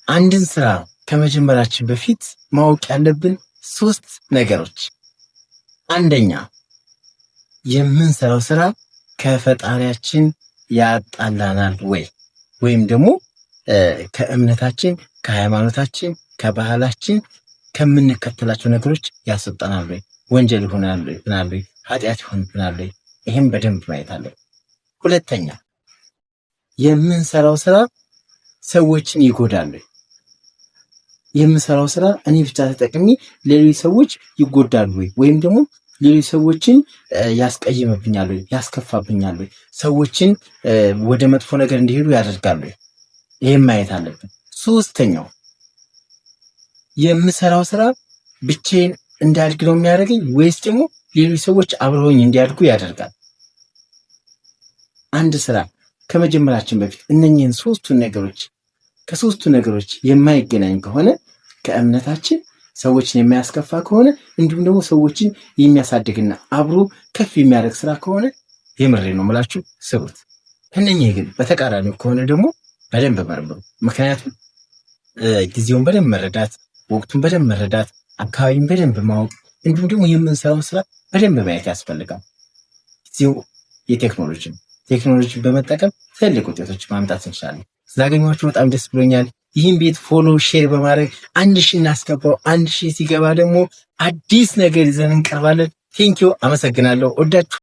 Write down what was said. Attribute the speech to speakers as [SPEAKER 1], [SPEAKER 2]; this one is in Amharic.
[SPEAKER 1] አንድን ስራ ከመጀመራችን በፊት ማወቅ ያለብን ሶስት ነገሮች፣ አንደኛ የምንሰራው ስራ ከፈጣሪያችን ያጣላናል ወይ ወይም ደግሞ ከእምነታችን፣ ከሃይማኖታችን፣ ከባህላችን ከምንከተላቸው ነገሮች ያስወጣናል ወይ? ወንጀል ይሆናል ወይ? ኃጢአት ይሆንብናል ወይ? ይህም በደንብ ማየት አለብን። ሁለተኛ የምንሰራው ስራ ሰዎችን ይጎዳል ወይ? የምሰራው ስራ እኔ ብቻ ተጠቅሜ ሌሎች ሰዎች ይጎዳሉ ወይ? ወይም ደግሞ ሌሎች ሰዎችን ያስቀይምብኛል ወይ? ያስከፋብኛል ወይ? ሰዎችን ወደ መጥፎ ነገር እንዲሄዱ ያደርጋል ወይ? ይህም ማየት አለብን። ሶስተኛው የምሰራው ስራ ብቻዬን እንዳድግ ነው የሚያደርገኝ ወይስ ደግሞ ሌሎች ሰዎች አብረውኝ እንዲያድጉ ያደርጋል? አንድ ስራ ከመጀመራችን በፊት እነኚህን ሶስቱን ነገሮች ከሶስቱ ነገሮች የማይገናኝ ከሆነ፣ ከእምነታችን፣ ሰዎችን የማያስከፋ ከሆነ፣ እንዲሁም ደግሞ ሰዎችን የሚያሳድግና አብሮ ከፍ የሚያደርግ ስራ ከሆነ የምሬ ነው የምላችሁ ስሩት። ከእነኚህ ግን በተቃራኒው ከሆነ ደግሞ በደንብ መርምሩ። ምክንያቱም ጊዜውን በደንብ መረዳት፣ ወቅቱን በደንብ መረዳት፣ አካባቢን በደንብ ማወቅ፣ እንዲሁም ደግሞ የምንሰራውን ስራ በደንብ ማየት ያስፈልጋል። ጊዜው የቴክኖሎጂ ነው። ቴክኖሎጂን በመጠቀም ትልቅ ውጤቶች ማምጣት እንችላለን። ስላገኘኋችሁ በጣም ደስ ብሎኛል። ይህን ቤት follow፣ share በማድረግ 1,000 እናስገባው። 1,000 ሲገባ ደግሞ አዲስ ነገር ይዘን እንቀርባለን። Thank you፣ አመሰግናለሁ። ወዳችሁ